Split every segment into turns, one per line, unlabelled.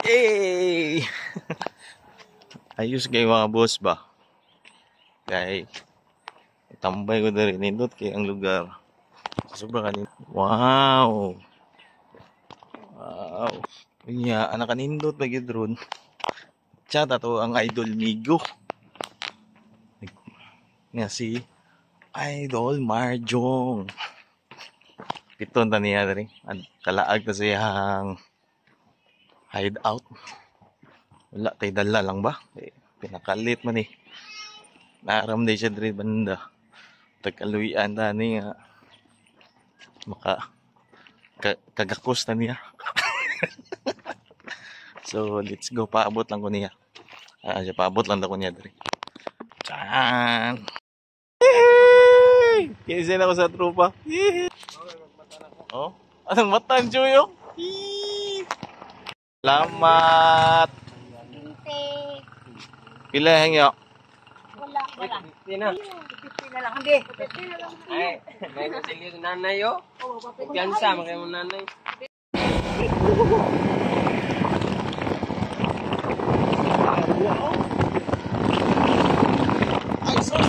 Yay! Ayos kay mga boss ba? Kay tambay ko diri nindot kay ang lugar. Sobra kanin. Wow. Wow. Unya anak kanindot pa gyud ron. Chat ato ang idol Migo. Nga si Idol Marjong. Piton ta niya diri. Kalaag ta siyang hideout. Wala tay dala lang ba? Eh, pinakalit man eh. Naaram day siya diri banda. Tagkaluyan ta ni nga maka kagakos na niya. So let's go, paabot lang ko niya. Siya paabot lang daw ko niya diri. Chan. Hey! Kinsin ako sa tropa. Oh, anong mata ang chuyo? Salamat. Pila hangyo?
Wala, wala.
50 na.
50 na lang. Hindi. 50 na lang.
Ay, may kutsilyo sa nanay, oh. Kumpiyansa, makaya mo nanay.
Ay, sus!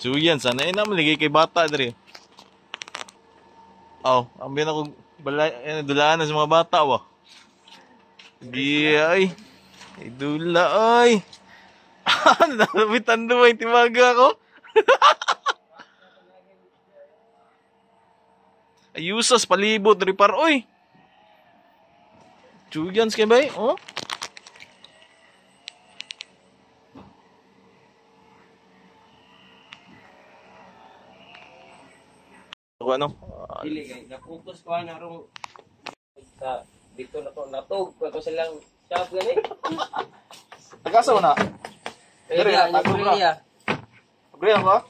Suyan, sana ay naman ligay kay bata diri. Oh, ambi na ko balay dulaan na sa mga bata wa. Di ay. Ay dula ay. Nalapitan duway timaga ko. Ayusas palibot diri par oy. Suyan kay bay, oh. Ano?
Dili kay naputos ko na rong sa dito na to natog ko silang shop gani.
Tagasa na.
Dili na.
Agree ba?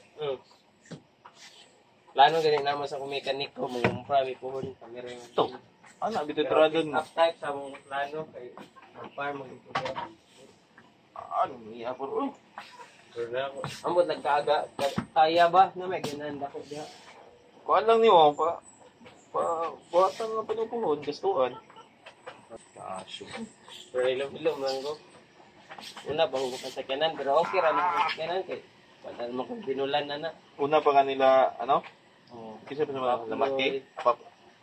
Plano gani namo sa mechanic ko mangumpra mi puhon kamera.
To. Ana bituturadon mo.
Up type sa mong plano kay ampar mag
Ano niya por oy.
Ambot nagkaaga kaya ba na may ganan dako diha.
Kuan lang niyo pa buhatan lang pinupuhon gastuan. Kasyo.
Pero ilom-ilom lang ko. Una pa ko kasakyanan pero okay ra man kasakyanan kay wala man kong binulan na na.
Una pa kanila ano?
Oh.
Kisa pa sa mga lamaki.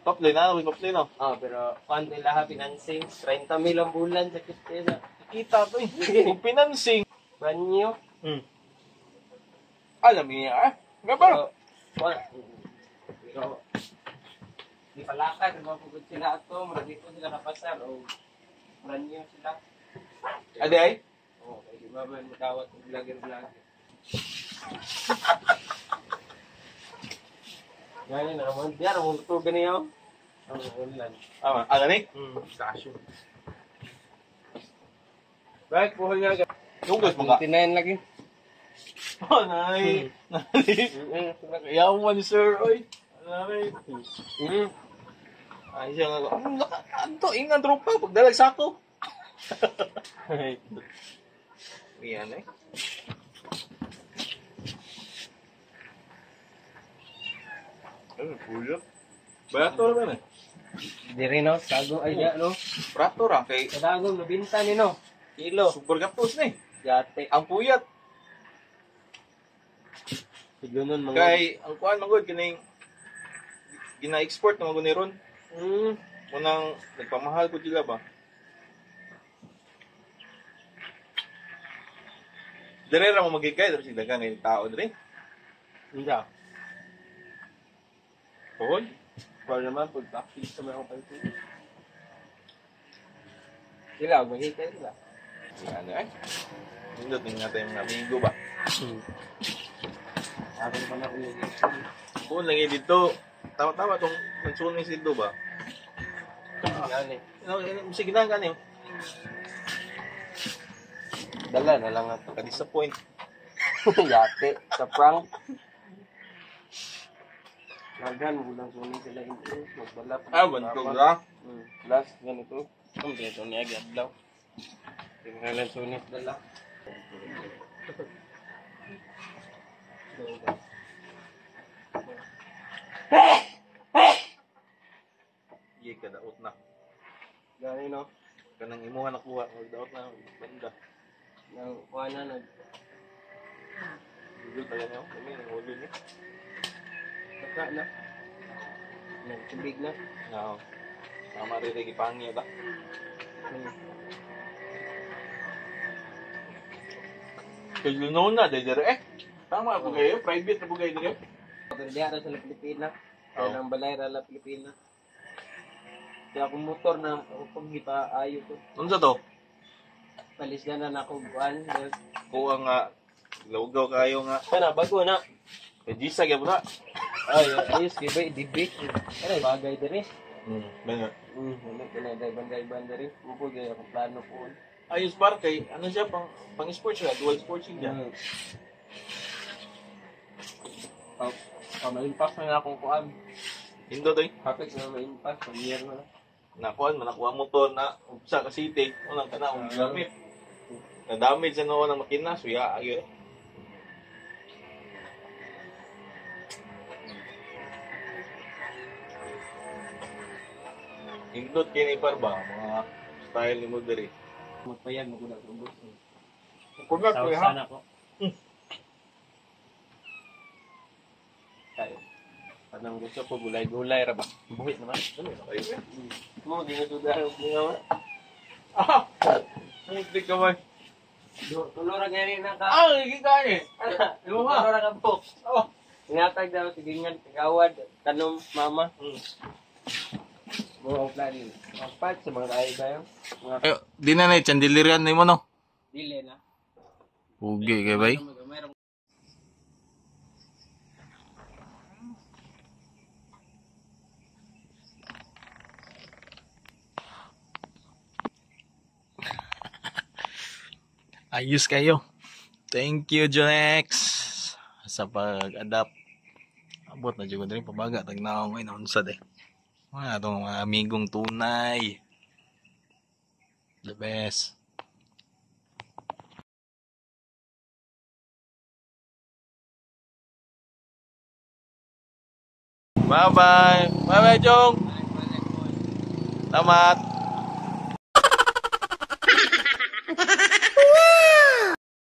Paploy na, uy paploy no.
Ah, pero kuan nila ha financing 30 mil ang bulan sa kita.
Kita to eh. Kung financing.
Brand new.
Alam niya ah. Gaba.
Pero di palakad mapugod sila ato, murag di ko sila kapasar o brand new sila.
Ade ay?
Oo, kay di ba man madawat og vlogger. Gani na mo, diar mo to gani oh. Ang ulan.
Ama, ah gani?
Kasyo. Right, buhol nga.
Tugos mga.
29 lagi.
Oh, nay. Nay. Yaman sir, oy. Nay. Ay siya nga. Anto ingan tropa pagdalag sako. Yan eh. Ay, puyo. Barato ra ba eh?
Diri no, sago ay ya no.
Barato ra kay
Kadagom nabinta ni no. Kilo.
super gatos ni.
Yate.
Ang puyat
Sigunon mga
kay ang kuan man gud kining gina-export na man gud ni ron. Unang nagpamahal ko sila ba. Dire ra mo magigay diri sila daghan tao dire.
Hindi.
Pohon.
Para naman pag practice sa mga pansin. Sila, maghikay sila.
Ano eh? Nindot ning natin mga amigo ba.
Aron pa na ko yung
Kung lagi dito, tama-tama tong nagsunis dito ba?
Gani.
Sige na gani.
Dala na lang ato.
Ka-disappoint.
Yate sa prank. Laghan mo lang sunin sila ito. Magdala pa.
Ah, bantog ra.
Last ganito. Kung dito niya giadlaw. Tingnan sunis dala.
Iye ka daot na.
Gani no.
Kanang imuha nakuha, magdaot na banda.
Nang kuha na nag
Google pa yan kami nang ulo ni.
saka na. Nagtubig na.
No. Tama rin rin ipangya ba? Kay luno na dere eh. Tama po kayo, private na po kayo dire.
Pero diha ra sa la Pilipina. Kaya lang balay ra la Pilipina. Kaya akong motor na ako pag ayo ko.
Unsa to?
Palisdan na nako buwan.
Kuha nga lawgaw kayo nga.
Kana bago na.
Kay Gisa gyud na.
Ay, ayos kay bay DB. Kana bagay diri.
Banga.
Wala kana dai diri. Upo gay akong plano po.
Ayos bar kay ano siya pang pang sports siya, dual sports siya.
Oh, oh, ma-impact na akong kuan.
Indo to eh.
Hapit na ma-impact, pamiyar na.
Nakuan man nakuha motor na usa ka city, unang kana ang gamit. Na damage sa noon ang makina, suya agyo. Indot kini par ba mga style ni mo diri.
Magpayag mo ko na ubos.
Kugat ko ha.
Sana ko. Kayo. Anong gusto ko gulay-gulay ra ba? Buhit naman.
Ayun.
Mo di nga sudah nga wa.
Ah. Hindi ka ba?
Tulo ra gani na ka.
Ah, hindi ka eh.
Tulo ra ka po.
Oh.
Ingatag daw sige nga kagawad tanom mama. Mo ang plano. Ang sa mga ay bayo. Mga
Ayo, di na na chandelier ni mo no.
dili na.
Ugi kay bay.
Meron
Ayos kayo. Thank you, Jonex, sa pag-adapt. Abot na jud ko diri pabaga tag naong ay naunsa de. Mga atong mga amigong tunay. The best. Bye-bye. Bye-bye, Jong. Salamat.